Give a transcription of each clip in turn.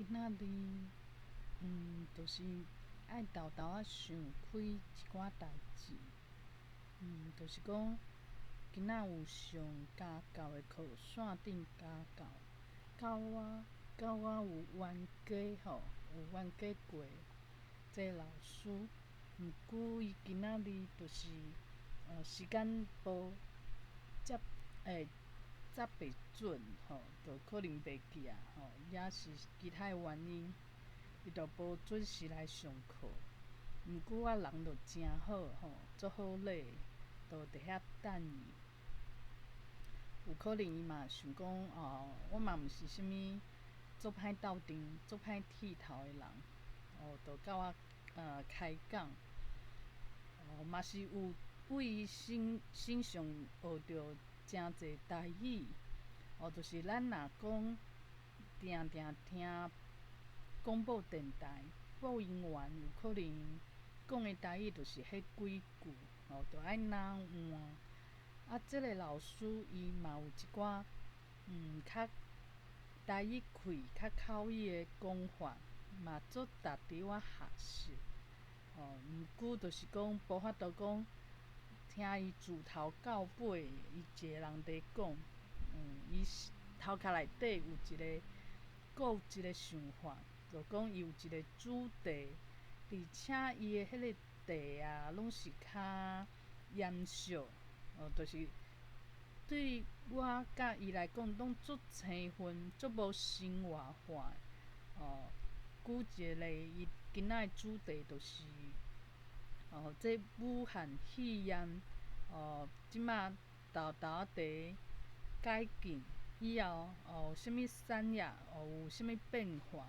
今仔日，就是愛沓沓仔想開一寡代誌，就是講今仔有上家教的課，線頂家教，佮我有冤家吼，有冤家過這個老師，毋過伊今仔日就是時間無接接袂準吼，就可能袂記啊吼，抑是其他的原因，伊就無準時來上課。毋過我人就誠好吼，足好禮，就佇遐等伊。有可能伊嘛想講哦，我嘛毋是啥物足歹鬥陣、足歹剃頭的人，哦，就佮我開講，哦，嘛是有對伊身上學著誠濟台語，哦，就是咱若講定定聽廣播電臺播音員有可能講的台語就是彼幾句，哦，就愛若換。啊，這个老師伊嘛有一寡較台語氣、較口語的講法，嘛足值得我學習。哦，毋過就是講無法度講聽伊自頭到尾，伊一个人佇講，伊頭殼內底有一个閣有一个想法，就講伊有一个主題，而且伊的彼个題啊，攏是較嚴肅，哦，就是對我佮伊來講，攏足生分、足無生活化的。哦，舉一个例，伊今仔的主題就是，哦，這武漢肺炎，哦，這馬沓沓仔佇改進以後，哦，有啥物產業，哦，有啥物變化？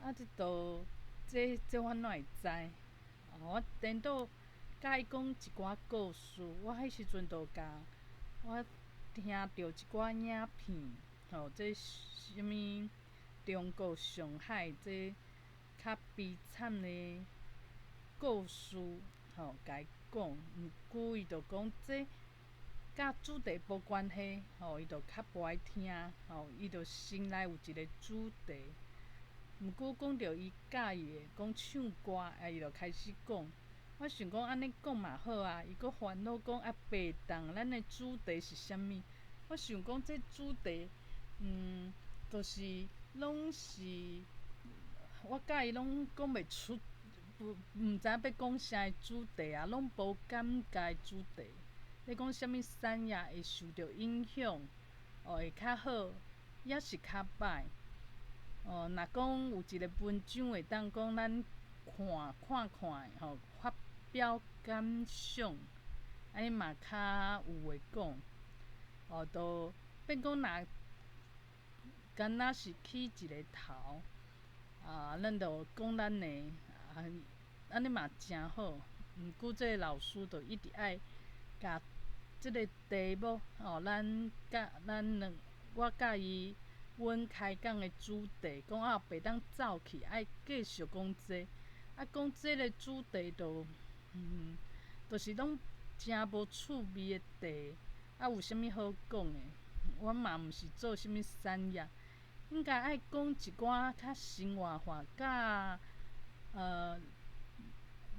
啊，這都這我哪會知？哦，我顛倒佮伊講一寡故事，我彼時陣就共我聽著一寡影片，吼，這啥物中國上海這較悲慘的故事，吼，共伊講。毋過伊就講這佮主題無關係，吼，伊就較無愛聽，吼，伊就心內有一個主題。毋過講著伊佮意的，講唱歌，啊，伊就開始講。我想講按呢講嘛好啊，伊閣煩惱講啊，白當咱的主題是啥物？我想講這主題，就是攏是我佮伊攏講袂出，毋知影欲講啥的主題啊，攏無感覺的主題。咧講啥物產業會受著影響，哦，會較好，抑是較歹？哦，若講有一个文章會當講咱看看看吼，發表感想，按呢嘛較有話講。哦，就變講若敢若是起一个頭，啊，咱就講咱的，啊，按呢嘛誠好。毋過這个老師就一直愛共這个題目，吼，咱佮咱兩我佮伊阮開講的主題，講啊袂當走去，愛繼續講這個，啊講這个主題就，就是攏誠無趣味的題，啊有啥物好講的？我嘛毋是做啥物產業，應該愛講一寡較生活化，佮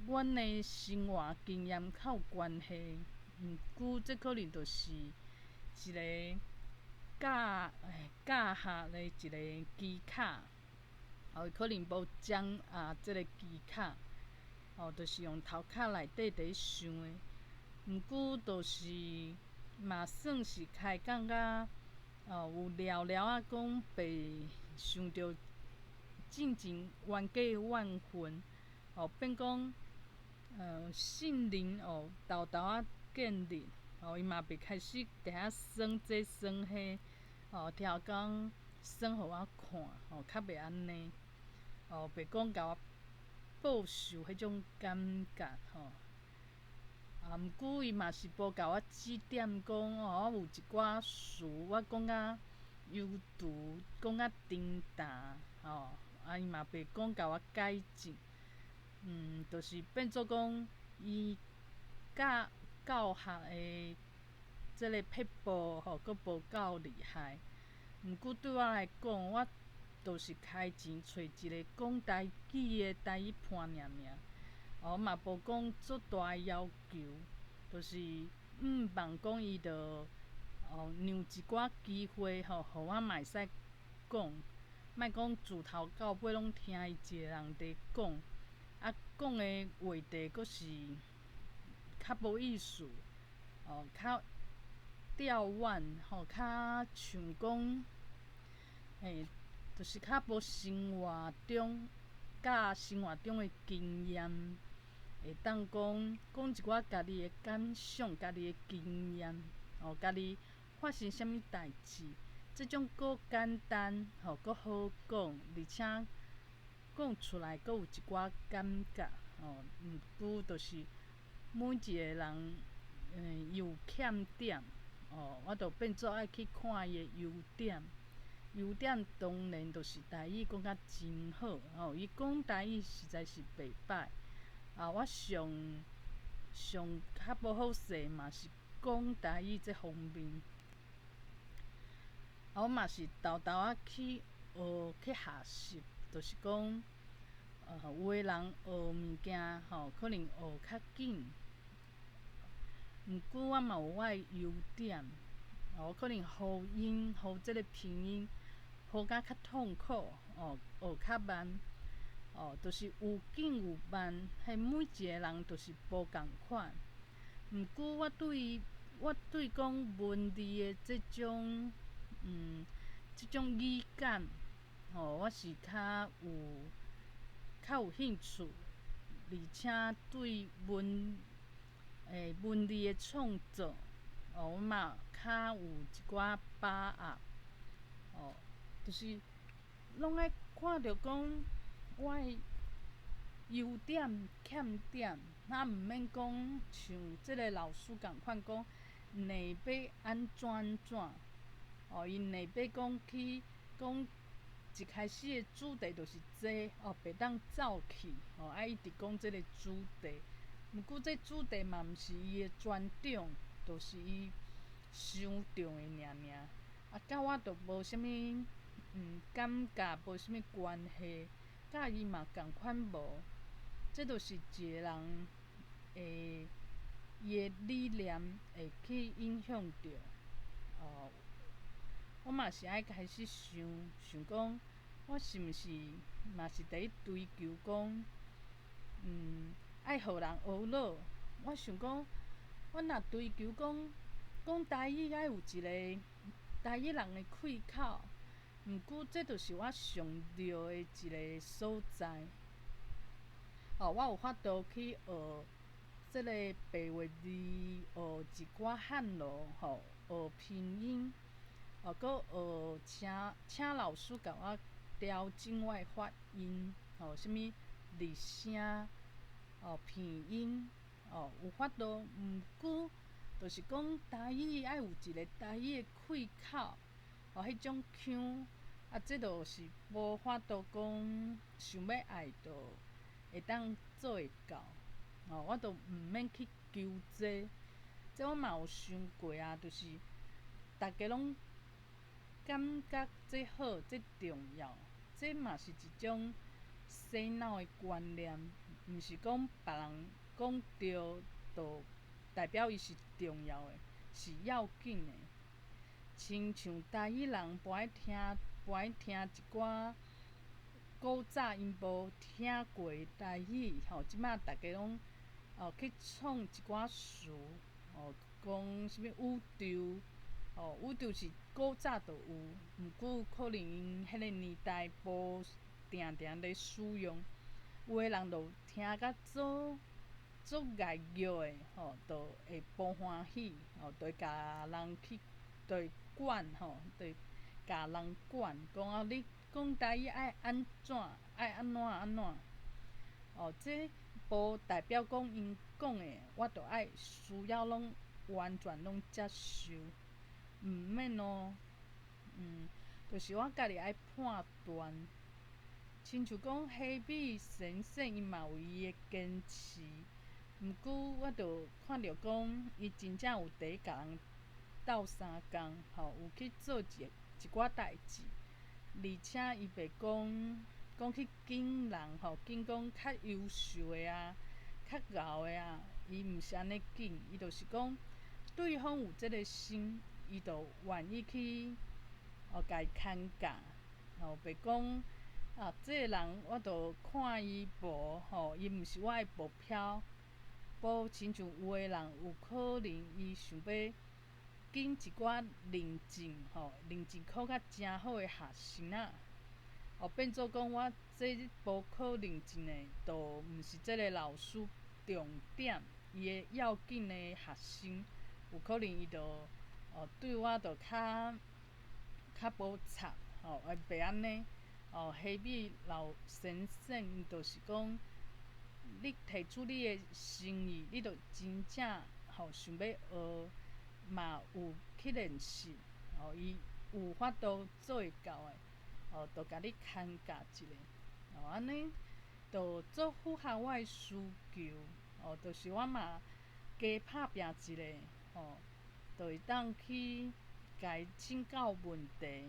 阮的生活經驗較有關係。毋過這可能就是一个教學的一个技巧，哦，伊可能無掌握這个技巧，哦，就是用頭殼內底佇咧想的。毋過就是嘛算是開講甲哦，有聊聊仔講袂想著進前冤家怨恨，哦，變講信任哦，沓沓仔建立，哦，伊嘛袂開始佇遐耍這耍彼，哦，超工耍予我看，哦，較袂按呢，哦，袂講共我報仇彼種感覺，吼。啊，毋過伊嘛是無共我指點講，哦，我有一寡詞我講甲猶豫，講甲沉澹，吼，啊，伊嘛袂講共我改進，就是變做講伊教教學的這个撇步吼，閣無夠厲害。毋過對我來講，我就是開錢揣一个講台語的台語伴爾爾，哦嘛無講足大的要求，就是向望講伊著哦讓一寡機會吼，予我嘛會使講，莫講自頭到尾攏聽伊一个人佇講，啊講的話題閣是較無意思，哦較吊腕吼，較像講，欸，就是較無生活中佮生活中的經驗，會當講講一寡家己的感想、家己的經驗，哦，家己發生啥物代誌，這種閣簡單，吼，閣好講，而且講出來閣有一寡感覺，吼。毋過就是每一个人，伊有欠點，哦，我就變做愛去看伊的優點。優點當然就是台語講甲真好，吼，伊講台語實在是袂歹。啊，我上上較無好勢嘛是講台語這方面。啊，我嘛是沓沓仔去學去學習，就是講，有的人學物件吼，可能學較緊，毋過我嘛有我的優點，哦，可能呼音呼這个拼音呼甲較痛苦，哦，學較慢，哦，就是有緊有慢，彼每一个人就是無仝款。毋過我對講文字的這種，這種語感，吼，我是較有興趣，而且對文字的創作，哦，我嘛較有一寡把握，哦，就是攏愛看著講我的優點、欠點，啊，毋免講像這个老師仝款講，硬欲按怎按怎，哦，伊硬欲講去講一開始的主題就是這，哦，袂當走去，哦，愛一直講這个主題。毋過這主題嘛毋是伊的專長，就是伊傷重的爾爾，啊，佮我就無啥物感覺，無啥物關係，佮伊嘛仝款無。這就是一个人的伊的理念會去影響著。哦，我嘛是愛開始想想講，我是毋是嘛是佇咧追求講，愛予人學咾。我想講，我若追求講講台語愛有一个台語人的開口，毋過這就是我上著的一个所在。哦，我有法度去學這个白話字，學一寡漢路，吼，學拼音，哦，閣學請請老師共我調整我的發音，吼，啥物入聲，哦，鼻音，哦，有法度。毋過，就是講台語愛有一个台語的開口，哦，彼種腔，啊，這就是無法度講想欲愛就會當做會到，哦，我就毋免去求這，這我嘛有想過啊，就是逐家攏感覺這好，這重要，這嘛是一種洗腦的觀念，毋是講別人講對，就代表伊是重要的，是要緊的。親像台語人無愛聽，無愛聽一寡古早𪜶無聽過的台語，吼，這馬逐家攏哦去創一寡詞，哦，講啥物宇宙，哦，宇宙是古早就有，毋過可能𪜶彼个年代無定定咧使用，有的人就聽甲做足礙虐的，吼，就會無歡喜，吼，就會共人去，就會管吼，就會共人管，講啊你講台語愛按怎，愛按怎按怎，哦，這無代表講𪜶講的，我就愛需要攏完全攏接受，毋免哦，就是我家己愛判斷。親像講彼米先生伊嘛有伊的堅持，毋過我就看著講，伊真正有佇共人鬥相共，吼，有去做一寡代誌，而且伊袂講講去揀人吼，揀講較優秀的啊，較𠢕的啊，伊毋是按呢揀，伊就是講對方有這个心，伊就願意去哦，共伊牽教，吼，袂講啊，這个人我就看伊無吼，伊毋是我的目標，無親像有的人有可能伊想欲揀一寡認證吼，認證考甲誠好的學生仔，哦，變做講我這無考認證的，就毋是這个老師重點，伊的要緊的學生，有可能伊就哦對我就較較無插吼，會袂按呢。哦，希米老先生伊就是講，你提出你的誠意，你就真正吼想欲學，嘛有去練習，哦，伊有法度做會到的，哦，就共你牽教一下，哦，按呢，就足符合我的需求，哦，就是我嘛加拍拚一下，吼，就會當去共伊請教問題，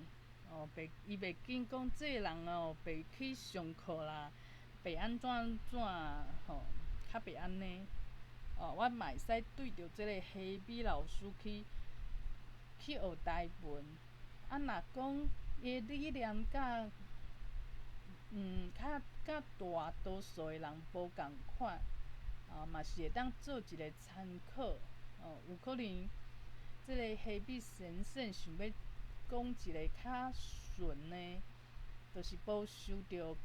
哦，袂伊袂緊講這个人哦，袂去上課啦，袂按怎按怎吼，較袂按呢。哦，我嘛會使對著這个希米老師去去學台文。啊，若講伊的理念佮較佮大多數的人無仝款，啊，嘛是會當做一个參考。哦，有可能這个希米先生想欲講一个較順的，就是無受著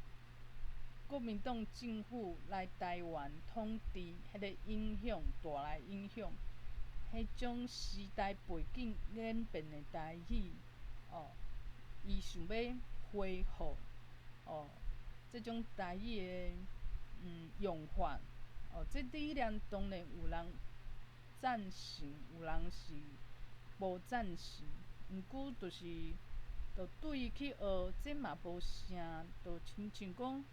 國民黨政府來台灣統治彼個影響帶來影響，彼種時代背景演變的台語，哦，伊想欲恢復，哦，這種台語的用法，哦，這理念當然有人贊成，有人是無贊成，毋過就是，就對伊去學，這嘛無啥，就親像講，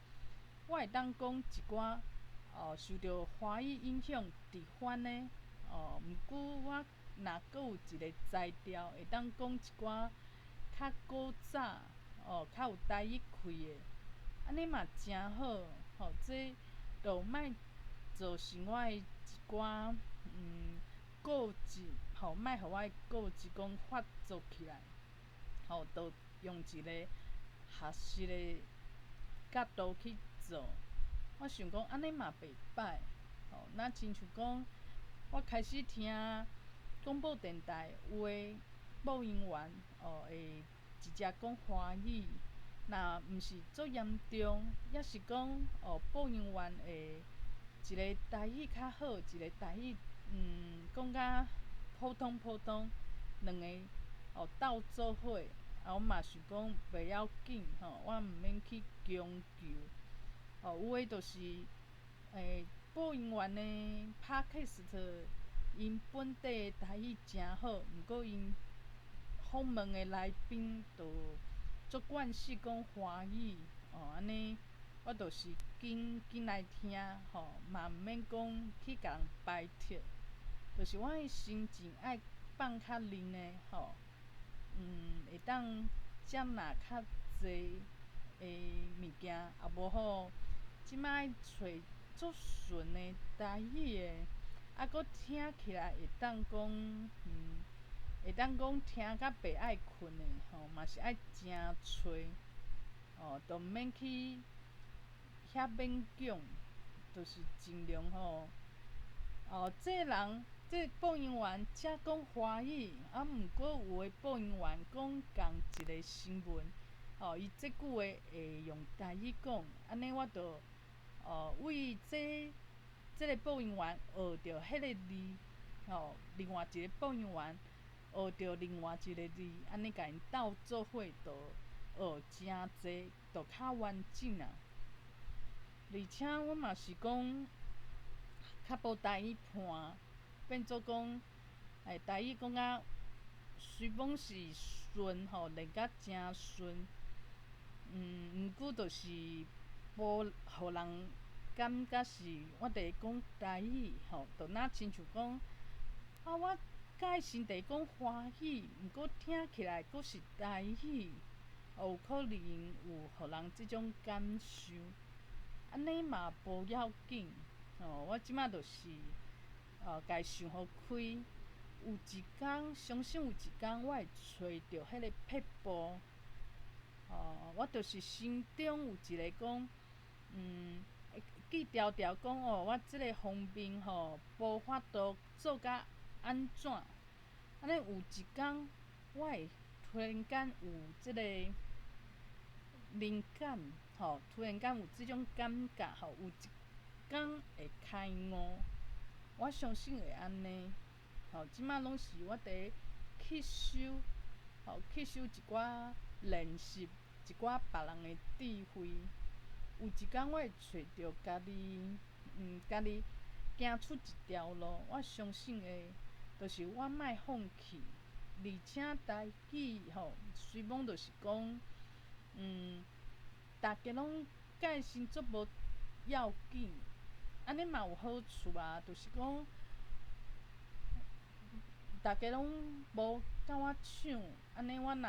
我會當講一寡哦，受著華語影響直翻的，哦，毋過我若閣有一个才調，會當講一寡較古早，哦，較有台語氣的，按呢嘛誠好，吼，這就莫造成我的一寡固執，吼，莫予我的固執講發作起來，吼，就用一个學習的角度去做，我想講按呢嘛袂䆀，吼，若親像講，我開始聽廣播電台有的播音員，哦，會直接講華語，若毋是足嚴重，抑是講哦，播音員會一个台語較好，一个台語講甲普通普通，兩个哦鬥做伙，啊，我嘛想講袂要緊吼，我毋免去強求。哦，有的就是，播音員的 Podcast，𪜶本地的台語誠好，毋過𪜶訪問的來賓就足慣勢講華語，哦，按呢，我就是緊緊來聽，吼，嘛毋免講去共人排斥，就是我的心情愛放較冷的，吼，會當接納較濟的物件，啊無吼，這擺愛揣足順的台語的，啊，閣聽起來會當講，會當講聽甲袂愛睏的吼，嘛是愛誠揣，哦，都毋免去遐勉強，就是盡量吼，哦，這个人這個播音員才講華語，啊，毋過有的播音員講仝一个新聞，哦，伊這句話會用台語講，按呢我就哦為這這个播音員學著彼个字，吼，另外一个播音員學著另外一个字，按呢共𪜶鬥做伙，就學誠濟，就較完整啊。而且我嘛是講較無台語伴，變做講，台語講甲雖講是順吼，練甲誠順，毋過就是無予人感覺是我佇咧講台語吼，就若親像講，啊，我佮伊先佇咧講華語，毋過聽起來閣是台語。哦，有可能有予人這種感受，按呢嘛無要緊，吼，我這馬就是，共伊想予開，有一工，相信有一工我會揣著彼个撇步，哦，我就是心中有一个講，會記牢牢講哦，我這个方面吼，無法度做甲按怎，按呢有一工我會突然間有這个靈感，吼，突然間有這種感覺，吼，有一工會開悟，我相信會按呢，吼，這馬攏是我佇吸收，吼，吸收一寡練習，一寡別人的智慧，有一工我會揣著家己，家己行出一條路，我相信會，就是我莫放棄，而且台語吼，雖罔就是講，逐家攏界心足無要緊，按呢嘛有好處啊，就是講，逐家攏無佮我搶，按呢我若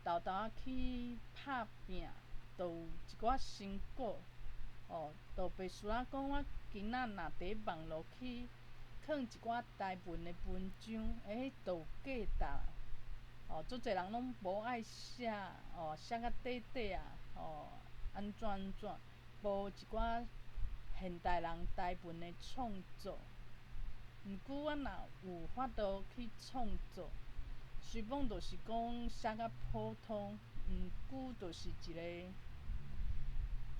沓沓仔去拍拚，就有一寡成果，哦，就袂輸仔講我今仔若佇網路去囥一寡台文的文章，欸，就有價值。哦，足濟人攏無愛寫，哦，寫甲短短仔，哦，按怎按怎，無一寡現代人台文的創作。毋過我若有法度去創作，雖罔就是講寫甲普通，毋過就是一個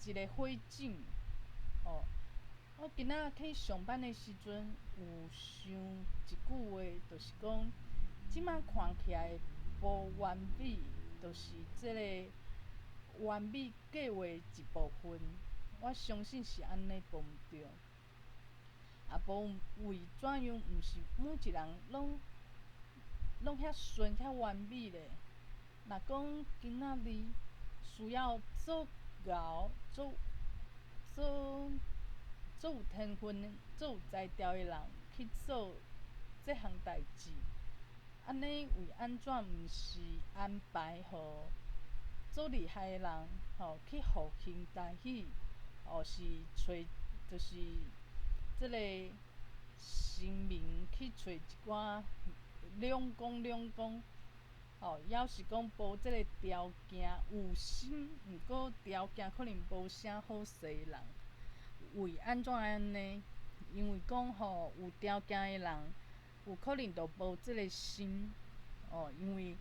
一個火種，哦。我今仔去上班的時陣，有想一句話，就是講，這馬看起來無完美，就是這个完美計畫一部分。我相信是按呢，無毋對。啊，無為怎樣，毋是每一人攏攏遐順遐完美咧。若講今仔日需要做𠢕、做做做有天分、做有才調的人去做這項代誌，按呢為按怎毋是安排予做厲害的人吼去復興台語，哦是揣就是這个神明去揣一寡兩公兩公，吼，抑是講無這个條件有心，毋過條件可能無啥好勢的人，為按怎按呢？因為講吼有條件的人，有可能就無這个心，哦，因為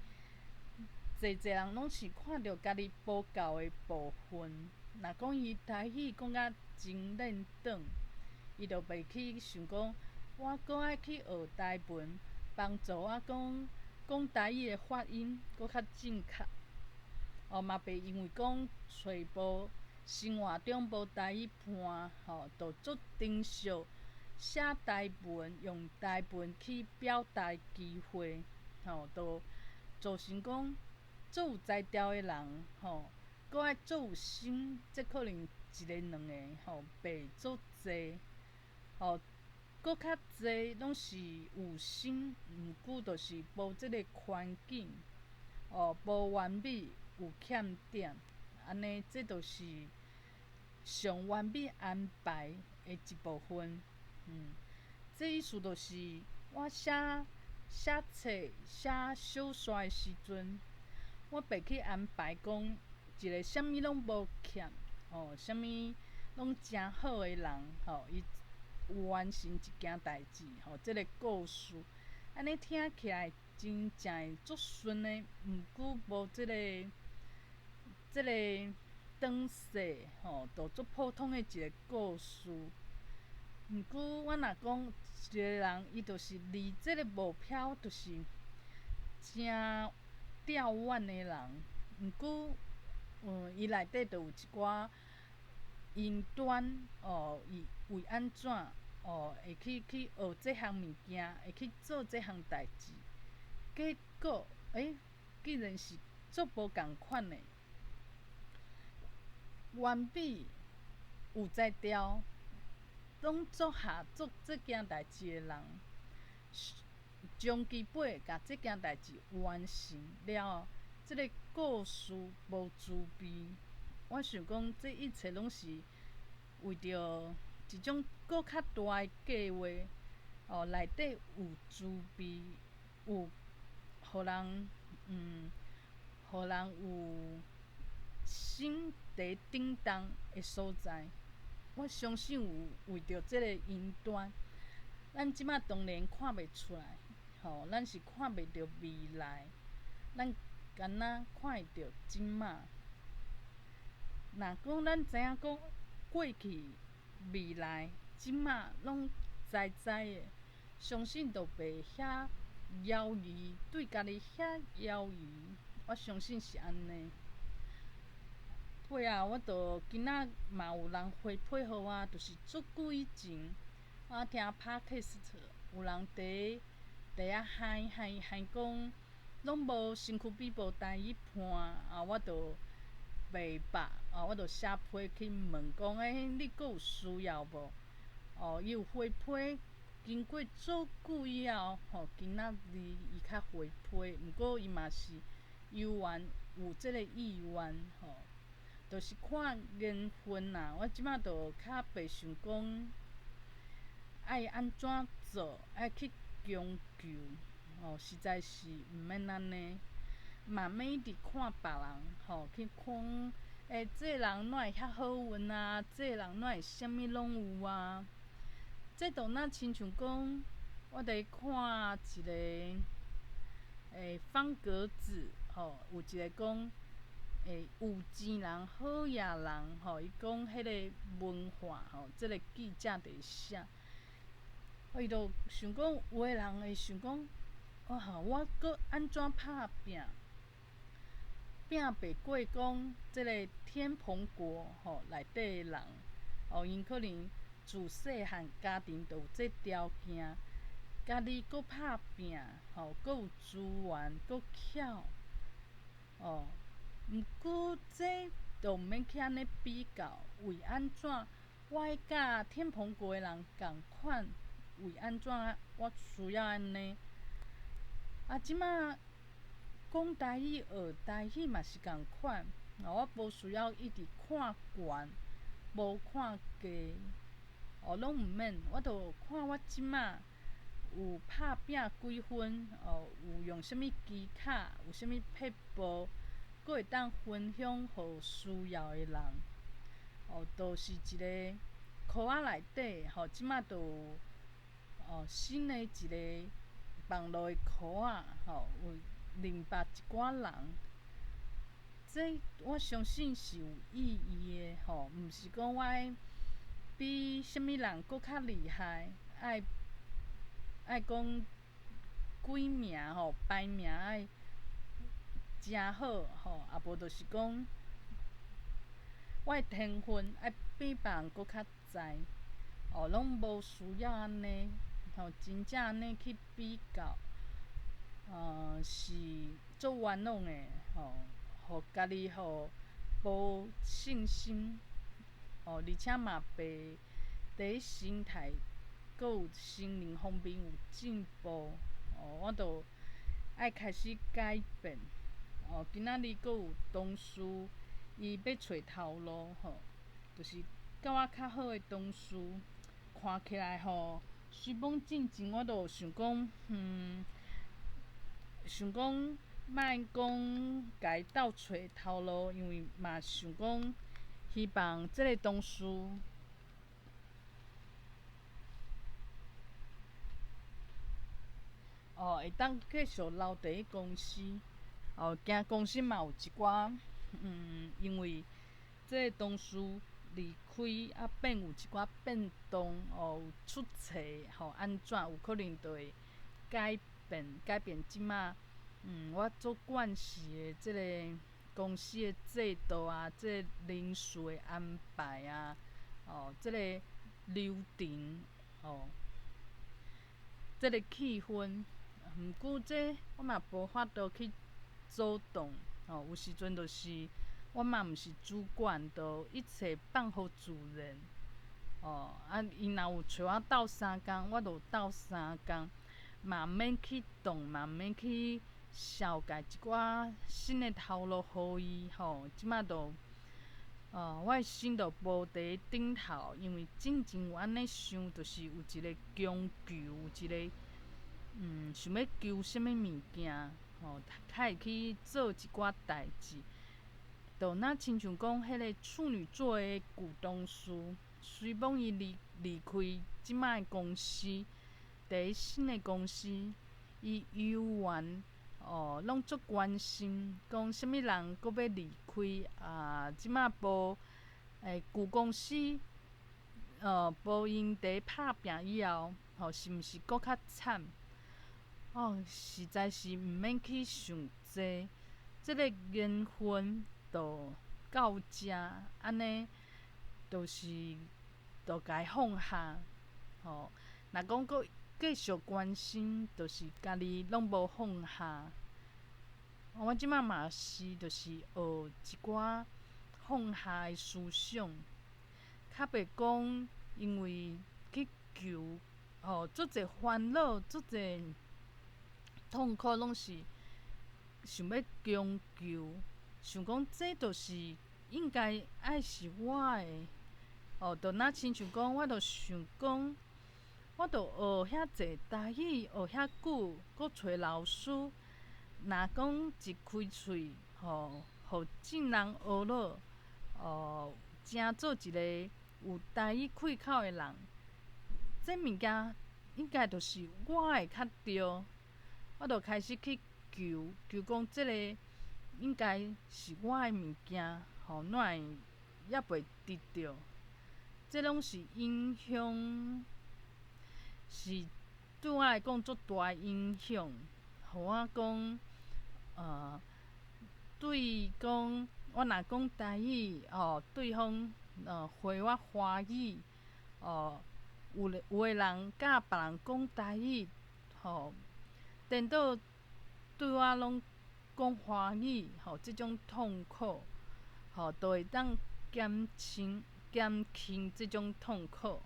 濟濟人攏是看著家己無夠的部分，若講伊台語講甲真輪轉，伊就袂去想講，我閣愛去學台文，幫助我講講台語的發音閣較正確。哦，嘛袂因為講揣無生活中無台語伴，吼，就足珍惜寫台文、用台文去表達的機會，吼，就造成講足有才調的人，吼，閣愛足有心，這可能一个兩个，吼，袂足濟，吼，閣較濟攏是有心，毋過就是無這个環境，哦，無完美，有欠點，按呢，這就是上完美安排的一部分。這意思就是我寫寫冊、寫小說的時陣，我袂去安排講一个啥物攏無欠，哦，啥物攏誠好的人，吼，伊完成一件代誌，吼，這个故事，按呢聽起來真正會足順的，毋過無這个這个轉勢，吼，就足普通的一个故事。毋過我若講一个人，伊就是離這个目標就是誠遙遠的人，毋過，伊內底就有一寡因端，哦，伊為按怎，哦，會去去學這項物件，會去做這項代誌，結果，欸，竟然是足無仝款的，完美有才調，攏做下做這件代誌的人，終其尾共這件代誌完成了後，這个故事無慈悲。我想講，這一切攏是為著一種閣較大的計劃，哦，內底有慈悲，有予人，予人有心佇頂動的所在。我相信有為著這个因端，咱這馬當然看袂出來，吼，咱是看袂著未來，咱敢若看會著這馬。若講咱知影講過去、未來、這馬攏知知的，相信就袂遐猶豫，對家己遐猶豫，我相信是按呢。尾仔我就今仔嘛有人回批予我，就是足久以前，我聽 Podcast 有人佇佇遐嗨嗨嗨講，攏無身軀邊無台語伴，啊，我就袂捌，啊，我就寫批去問講，欸，你閣有需要無？哦，伊有回批，經過足久以後，吼，今仔日伊較回批，毋過伊嘛是猶原有這个意願，吼。就是看緣分啦，我這馬就較袂想講愛按怎做，愛去強求，吼，實在是毋免按呢，嘛免一直看別人，吼，去看，欸，這个人哪會遐好運啊？這个人哪會啥物攏有啊？這就若親像講，我佇看一個，欸，方格子，吼，有一个講。欸，有錢人、好野人，吼，伊講彼个文化，吼，這个記者佇寫，伊就想講，有的人會想講，哇，我閣按怎拍拚，拚袂過講這个天蓬國，吼，內底的人，哦，𪜶可能自細漢家庭就有這條件，家己閣拍拚，吼，閣有資源，閣巧，哦。毋過，這就毋免去按呢比較，為按怎我愛佮天蓬國的人仝款？為按怎我需要按呢？啊，這馬講台語、學台語嘛是仝款，我無需要一直看懸，無看低，哦，攏毋免，我就看我這馬有拍拚幾分，哦，有用啥物技巧，有啥物撇步。閣會當分享予需要的人，哦，就是一个箍仔內底，吼，這馬就有哦新的一个網路的箍仔，吼，有認捌一寡人，這我相信是有意義的，吼，毋是講我愛比啥物人閣較厲害，愛愛講幾名吼，排名愛。誠好吼，啊無就是講，我的天分愛比別人閣較知，哦，攏無需要按呢，吼，真正按呢去比較，是足冤枉的，吼，予家己吼無信心，哦，而且嘛袂佇心態，閣有心靈方面有進步，哦，我就愛開始改變。哦，今仔日閣有同事，伊欲揣頭路吼，就是佮我較好的同事，看起來吼，雖罔進前我就想講，想講莫講共伊鬥揣頭路，因為嘛想講希望這个同事，哦，會當繼續留佇咧公司。哦，驚公司嘛有一寡，因為這个同事離開啊，變有一寡變動，哦，有出錯，吼，按怎有可能就會改變，改變這馬，我做慣勢的這个公司的制度啊，這个人事的安排啊，哦，這个流程，哦，這个氣氛，毋過這我嘛無法度去。主動，吼，有時陣就是我嘛毋是主管，就一切放予自然，哦，啊，𪜶若有揣我鬥相共，我就鬥相共，嘛毋免去動，嘛毋免去紹介一寡新的頭路予伊吼，這馬就我的心就無佇頂頭，因為進前有按呢想，就是有一个強求，有一个想欲求啥物物件，吼，較會去做一寡代誌。就若親像講，彼个處女座的舊同事，雖罔伊離開這擺的公司，佇新的公司，伊猶原哦攏足關心，講啥物人閣欲離開啊？這擺無舊公司，無𪜶佇拍拚以後，吼，是毋是閣較慘？哦，實在是毋免去想這，這个緣分就到遮，按呢，就是就共伊放下，吼。若講閣繼續關心，就是家己攏無放下。我這擺嘛是，就是學一寡放下的思想，較袂講因為去求，吼，足濟煩惱，足濟痛苦，攏是想欲強求，想講這就是應該愛是我的，哦，就若親像講，我就想講，我就學遐濟台語，學遐久，閣揣老師，若講一開喙，吼，予眾人呵咾，哦，成做一個有台語開口的人，這物件應該就是我的較對，我就開始去求，求講這个應該是我的物件，吼，哪會猶未得著？這攏是影響，是對我來講足大的影響，予我講，對講我若講台語，哦，對方回我華語，哦，有的人佮別人講台語，吼，顛倒對我攏講華語，吼，這種痛苦，吼，都會當減輕這種痛苦。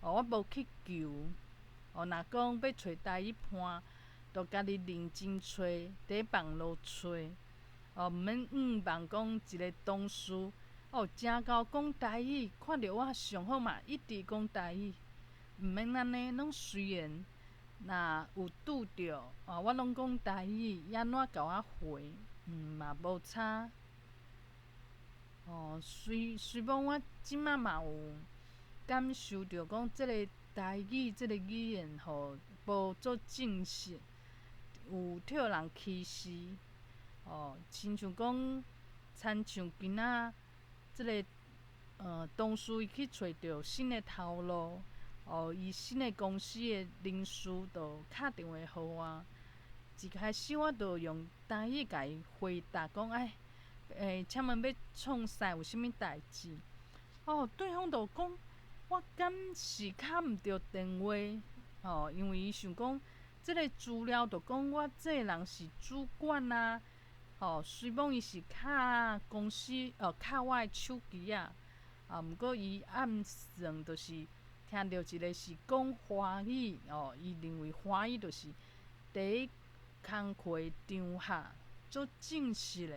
哦，我無去求，哦，若講欲揣台語伴，就家己認真揣，佇網路揣，哦，毋免向望講一个同事，哦，誠𠢕講台語，看著我上好嘛，一直講台語，毋免按呢，攏隨緣。若有拄著，哦，我攏講台語，伊按怎共我回，嘛無差。哦，雖罔我這擺嘛有感受著講，這个台語這个語言吼，無做正式，有予人歧視。哦，親像講，親像今仔這个同事伊去揣著新的頭路，哦，伊新的公司的人事就敲電話予我。一開始我就用台語共伊回答講，哎，請問欲創啥？有啥物代誌？哦，對方就講，我敢是敲毋著電話？哦，因為伊想講，這个資料就講我這个人是主管啊，吼，雖罔伊是敲公司，哦，敲我的手機仔，啊，毋過伊暗算就是聽著一个是講華語，哦，伊認為華語就是佇工課場合足正式的。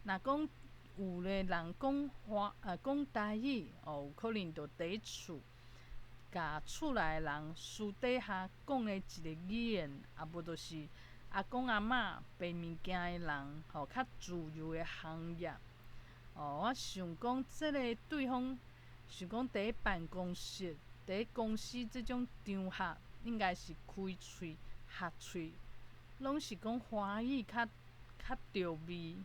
若講有个人講台語，哦，有可能就佇厝，共厝內的人私底下講的一个語言，啊無就是阿公阿嬤賣物件的人，吼，較自由的行業。哦，我想講，這个對方想講佇辦公室、佇公司這種場合，應該是開喙、合喙，攏是講華語較著味。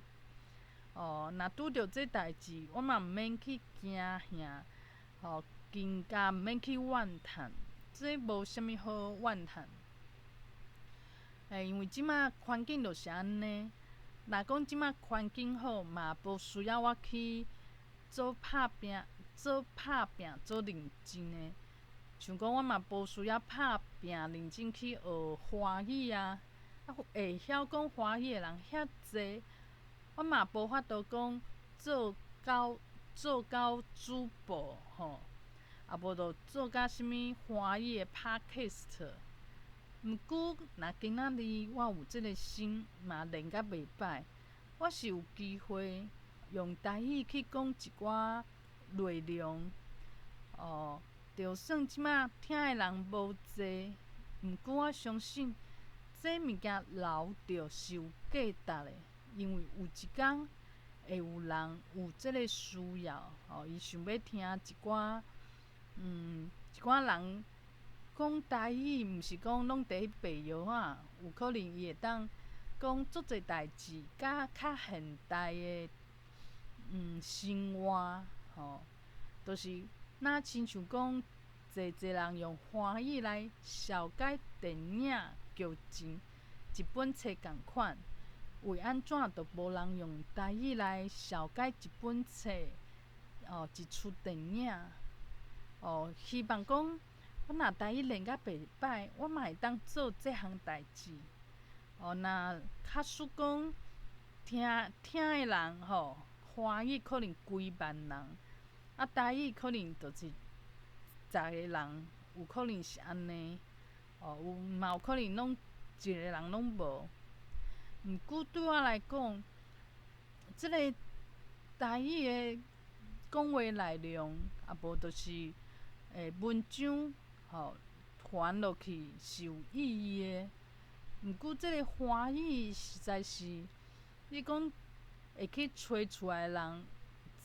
哦，若拄著這代誌，我嘛毋免去驚嚇，吼，更加毋免去怨嘆，這無啥物好怨嘆。因為這擺環境就是按呢。若講這擺環境好，嘛無需要我去做拍拚、做拍拚、做認真的。像講我嘛無需要拍拚認真去學華語啊，啊會曉講華語的人遐濟，我嘛無法度講做到主播吼，啊無就做甲啥物華語的 Podcast。毋過，若今仔日我有這个聲嘛練甲袂䆀，我是有機會用台語去講一寡內容。哦，就算這馬聽的人無濟，毋過我相信這物件留著是有價值的，因為有一工會有人有這个需要，哦，伊想欲聽一寡，一寡人講台語，毋是講攏佇咧白藥仔，有可能伊會當講足濟代誌，佮較現代的生活，吼，就是若親像講濟濟人用華語來紹介電影劇情，一本冊仝款，為按怎就無人用台語來紹介一本冊，哦，一齣電影，哦，希望講我若台語練甲袂䆀，我嘛會當做這項代誌。哦，若假使講聽聽的人吼，華語可能幾萬人，啊，台語可能就是10個人，有可能是按呢，哦，有嘛有可能攏一個人攏無。毋過對我來講，這个台語的講話內容，啊無就是文章吼傳落去是有意義的。毋過這个華語實在是，你講會去揣出來的人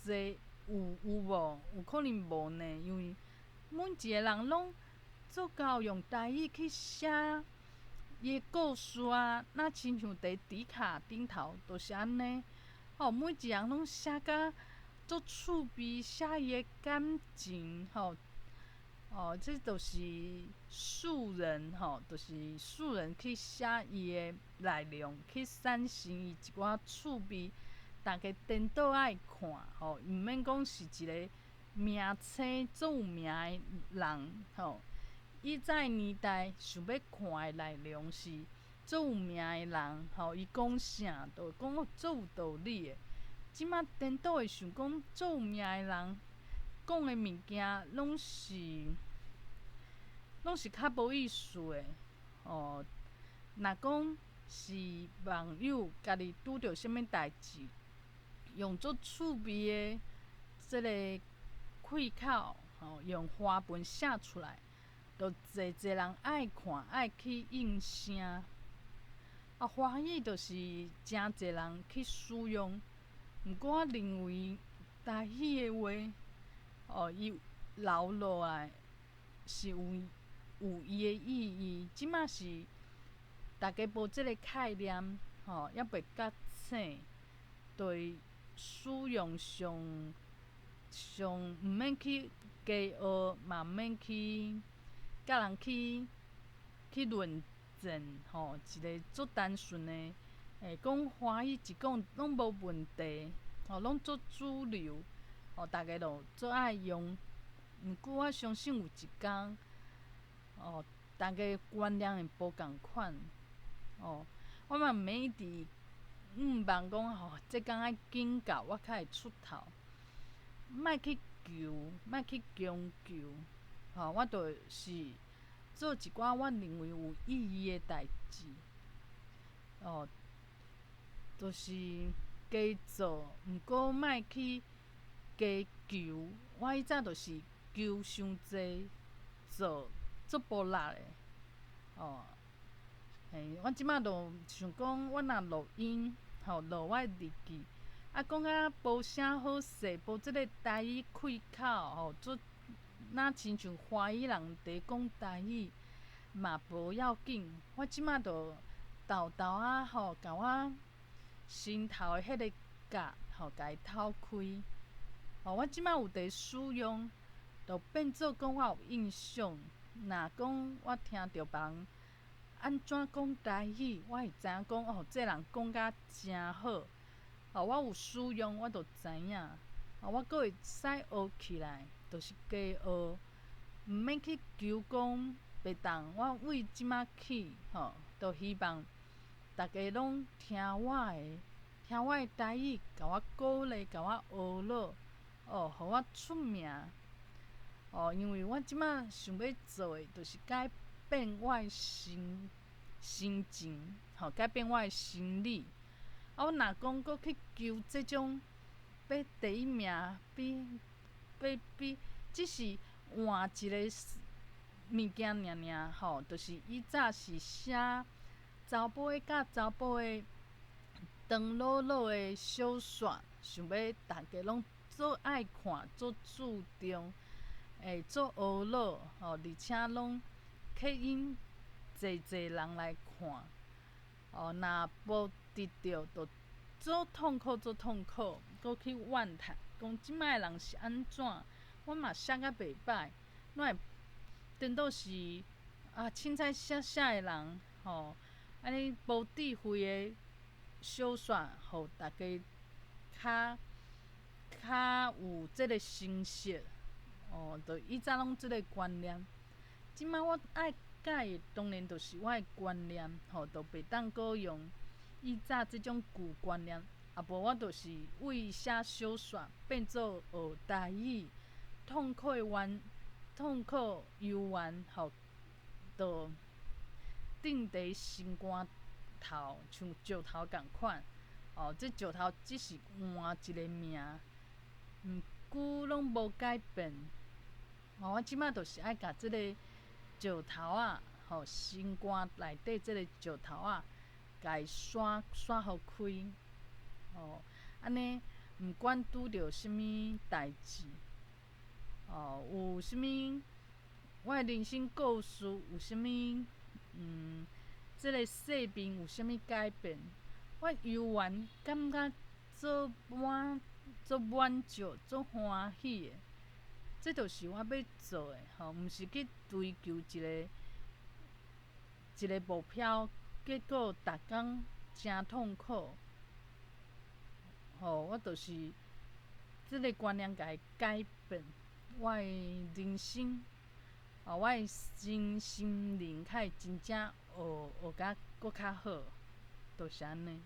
濟有有無？有可能無呢，因為每一个人攏足夠用台語去寫伊的故事啊，若親像佇迪卡頂頭，就是按呢。吼，每一個人攏寫甲足趣味，寫伊的感情，吼，哦，這就是素人，吼，就是素人去寫伊的內容，去產生伊一寡趣味，逐家顛倒愛看，吼，毋免講是一个明星足有名的人，吼。以早年代想欲看的內容是足有名的人，吼，伊講啥都講足有道理的。這馬顛倒會想講足有名的人講的物件，攏是較無意思的，哦。若講是網友家己拄著啥物代誌，用足趣味的這个開口，吼，用華文寫出來，就濟濟人愛看，愛去應聲。啊，華語就是誠濟人去使用，毋過我認為台語的話，哦，伊留落來是有伊的意義。這馬是逐家無這个概念，吼，猶未覺醒，對使用上上毋免去加學，嘛毋免去佮人去論證，吼，一个足單純的，講華語一講攏無問題，吼，攏足主流，吼，逐家都足愛用。毋過我相信有一工，哦，逐家觀念會無仝款，哦，我嘛毋免一直向望講吼，這工愛緊到我較會出頭，莫去求，莫去強求，吼，我就是做一寡我認為有意義的代誌，哦，就是加做，毋過莫去加求。我以前就是求傷濟，做足無力的，哦，嘿，我這馬就想講，我若錄音，吼，錄我的日記，啊，講甲無啥好勢，無這个台語開口，吼，足若親像華語人佇講台語嘛無要緊。我這馬就沓沓仔吼，共我心頭的彼个結，吼，共伊透開。吼，我這馬有佇使用，就變做講我有印象。若講我聽著別人按怎講台語，我會知影講哦，這人講甲誠好。哦，我有使用，我就知影。哦，我閣會使學起來，就是加學，毋免去求講袂當。我為這馬起，吼，就希望逐家攏聽我的，聽我的台語，共我鼓勵，共我學落，哦，予我出名。哦，因為我這馬想欲做的，就是改變我的心心情，吼，改變我的心理。啊，我若講閣去求這種欲第一名，比欲比，只是換一个物件爾爾吼，就是以早是寫查埔的佮查埔的長老老的小說，想欲逐家攏足愛看、足注重，會足呵咾吼，而且攏吸引濟濟人來看。哦，若無得著，就足痛苦、足痛苦，閣去怨嘆，講這擺的人是按怎？我嘛寫甲袂䆀，哪會顛倒是啊，凊彩寫寫的人吼，按呢無智慧的小說，予逐家較較有這个成色，哦，就以早攏這个觀念。這擺我愛改的，當然就是我的觀念，吼，就袂當閣用以早這種舊觀念，啊無我就是為寫小說變做學台語，痛苦的怨，痛苦猶原，吼，就釘佇心肝頭，像石頭仝款，哦，這石頭只是換一个名，毋過攏無改變。哦，我這擺就是愛共這个石頭仔，吼，心肝內底這个石頭仔，共伊徙徙予開，吼，按呢，毋管拄著啥物代誌，哦，有啥物，我的人生故事有啥物，這个生命有啥物改變，我猶原感覺足滿、足滿足、足歡喜的。這就是我欲做的，吼，毋是去追求一个一个目標，結果逐工誠痛苦。吼，我就是這个觀念共伊改變，我的人生，哦，我的身心靈較會真正學學甲閣較好，就是按呢。